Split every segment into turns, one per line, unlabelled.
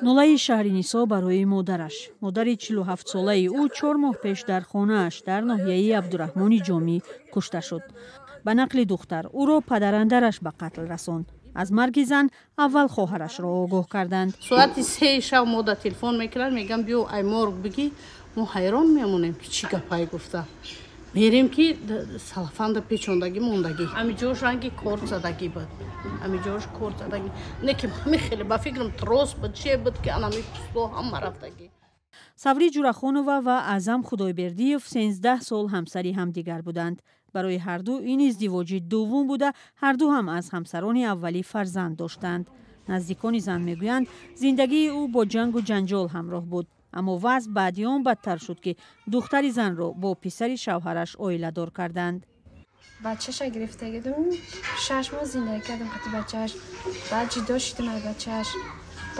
Нолаи Шаҳринисо барои модараш. Модари 47-солаи ӯ 4 моҳ пеш дар хонааш дар ноҳияи Абдураҳмони Ҷомӣ кушта шуд. Ба нақли духтар, ӯро падарандараш ба қатл расонд. Аз марги зан аввал хоҳарашро огоҳ карданд.
Соати 3 шаб мо да телефон мекунанд, мегӯям, биё, ай морг бигӣ. Мо ҳайрон мемонем, ки чӣ гапае гуфта. Мерем, ки салафанда печондагӣ мондагӣ, ҳамиҷош ранги корт задагӣ буд, ҳамиҷош корт задагӣ, не ки ҳами хеле, ба фикрам, трос буд, че буд, ки анами пусто ҳама рафтагӣ.
Саврӣ Ҷурахонова ва Аъзам Худойбердиев 13 сол ҳамсари ҳамдигар буданд. Барои ҳарду ин издивоҷи дуввум буда, ҳарду ҳам аз ҳамсарони аввалӣ фарзанд доштанд. Наздикони зан мегӯянд, зиндагии ӯ бо ҷангу ҷанҷол ҳамроҳ буд, аммо вазъ баъди он бадтар шуд, ки духтари занро бо писари шавҳараш оиладор карданд.
Бачаша гирифта гидум, 6 моҳ зиндагӣ кардам қати бачааш, баъд ҷудо шудим аз бачааш.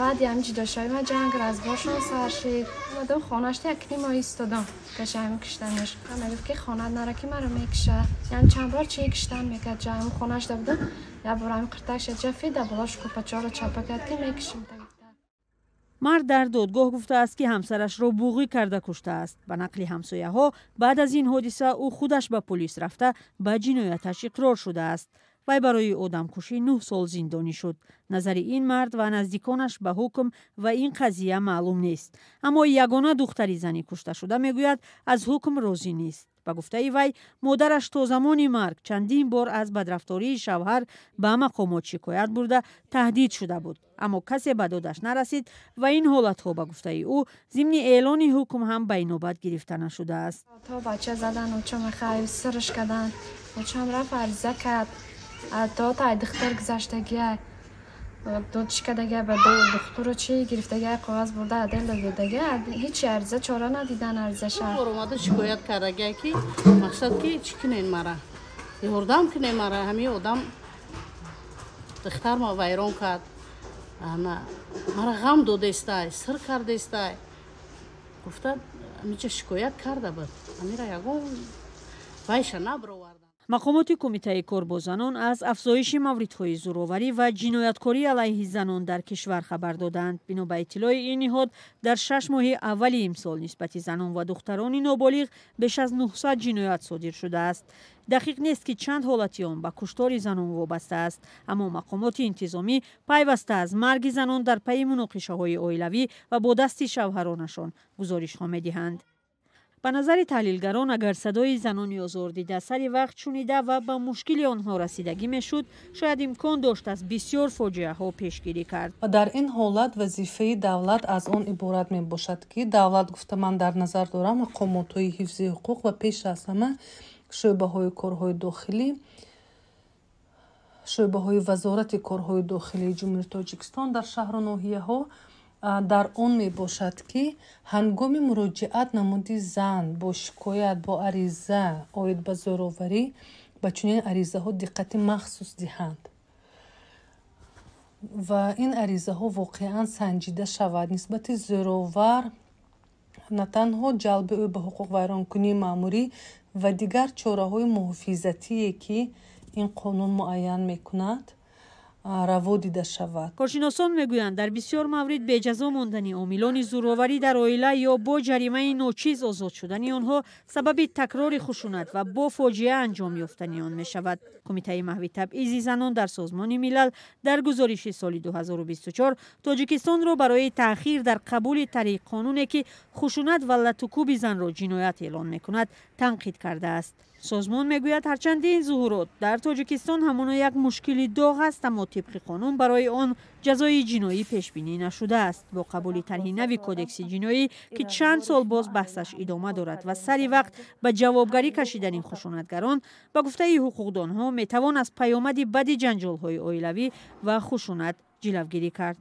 Баъди ҳам ҷудошавӣ ман ҷанг разборшон сар шид. Омадам хонаашта, якним моҳ истодам кашаами киштанаш. Мегуфт, ки хонат нара, ки маро мекиша. Яъне чанд бор чи киштан мекард. Ҷаами хонаашда будам, як бор ҳами қиртакша ҷафи да болош кӯпачаро чапа кард, ки мекишим.
Мард дар додгоҳ гуфтааст, ки ҳамсарашро буғӣ карда куштааст. Ба нақли ҳамсояҳо, баъд аз ин ҳодиса ӯ худаш ба полис рафта, ба ҷинояташ иқрор шудааст. Вай барои одамкушӣ 9 сол зиндонӣ шуд. Назари ин мард ва наздиконаш ба ҳукм ва ин қазия маълум нест, аммо ягона духтари зани кушташуда мегӯяд, аз ҳукм розӣ нест. Ба гуфтаи вай, модараш то замони марг чандин бор аз бадрафтории шавҳар ба мақомот шикоят бурда, таҳдид шуда буд, аммо касе ба додаш нарасид ва ин ҳолатҳо, ба гуфтаи ӯ, зимни эълони ҳукм ҳам ба инобат гирифта нашудааст.
То бача задан, очам хай сирш кардан, очам рафт, ариза кард. То тай духтар гузаштагия, додшикадага, ба духтуру чи гирифтага, коғаз бурда, адел додага, ҳечи ариза чора надидан аризаша.
Омада шикоят кардага, ки мақсад ки чӣ кунен, мара ёрдам кунен, мара ҳамин одам духтарма вайрон кард, мара ғам додестай, сир кардестай гуфта, ҳамиҷа шикоят карда буд. Ҳамира ягон вайша набировард.
Мақомоти Кумитаи кор бо занон аз афзоиши мавридҳои зӯроварӣ ва ҷинояткорӣ алайҳи занон дар кишвар хабар доданд. Бино ба иттилои ин ниҳод, дар 6 моҳи аввали имсол нисбати занон ва духтарони ноболиғ беш аз 900 ҷиноят содир шудааст. Дақиқ нест, ки чанд ҳолати он ба куштори занон вобаста аст, аммо мақомоти интизомӣ пайваста аз марги занон дар пайи муноқишаҳои оилавӣ ва бо дасти шавҳаронашон гузоришҳо медиҳанд. Ба назари таҳлилгарон, агар садои занони озордида сари вақт шунида ва ба мушкили онҳо расидагӣ мешуд, шояд имкон дошт аз бисёр фоҷиаҳо пешгирӣ кард.
Ва дар ин ҳолат вазифаи давлат аз он иборат мебошад, ки давлат гуфта ман дар назар дорам мақомотҳои ҳифзи ҳуқуқ ва пеш аз ҳама шӯъбаҳои корҳои дохилӣ, шӯъбаҳои Вазорати корҳои дохилии Ҷумҳурии Тоҷикистон дар шаҳру ноҳияҳо, дар он мебошад, ки ҳангоми муроҷиат намуди зан бо шикоят, бо ариза оид ба зӯроварӣ, ба чунин аризаҳо диққати махсус диҳанд ва ин аризаҳо воқеан санҷида шавад. Нисбати зӯровар на танҳо ҷалби ӯ ба ҳуқуқвайронкунии маъмурӣ ва дигар чораҳои муҳофизатие, ки ин қонун муайян мекунад, раво дида шавад.
Коршиносон мегӯянд, дар бисёр маврид беҷазо мондани омилони зӯроварӣ дар оила ё бо ҷаримаи ночиз озод шудани онҳо сабаби такрори хушунат ва бо фоҷиа анҷом ёфтани он мешавад. Кумитаи маҳви табъизи занон дар Созмони Милал дар гузориши соли 2024 Тоҷикистонро барои таъхир дар қабули тарҳи қонуне, ки хушунат ва латукӯби занро ҷиноят эълон мекунад, танқид кардааст. Созмон мегӯяд, ҳарчанд ин зуҳурот дар Тоҷикистон ҳамоно як мушкили доғ аст, аммо тибқи қонун барои он ҷазои ҷиноӣ пешбинӣ нашудааст. Бо қабули тарҳи нави Кодекси ҷиноӣ, ки чанд сол боз баҳсаш идома дорад, ва сари вақт ба ҷавобгарӣ кашидани хушунатгарон, ба гуфтаи ҳуқуқдонҳо, метавон аз паёмади бади ҷанҷолҳои оилавӣ ва хушунат ҷилавгирӣ кард.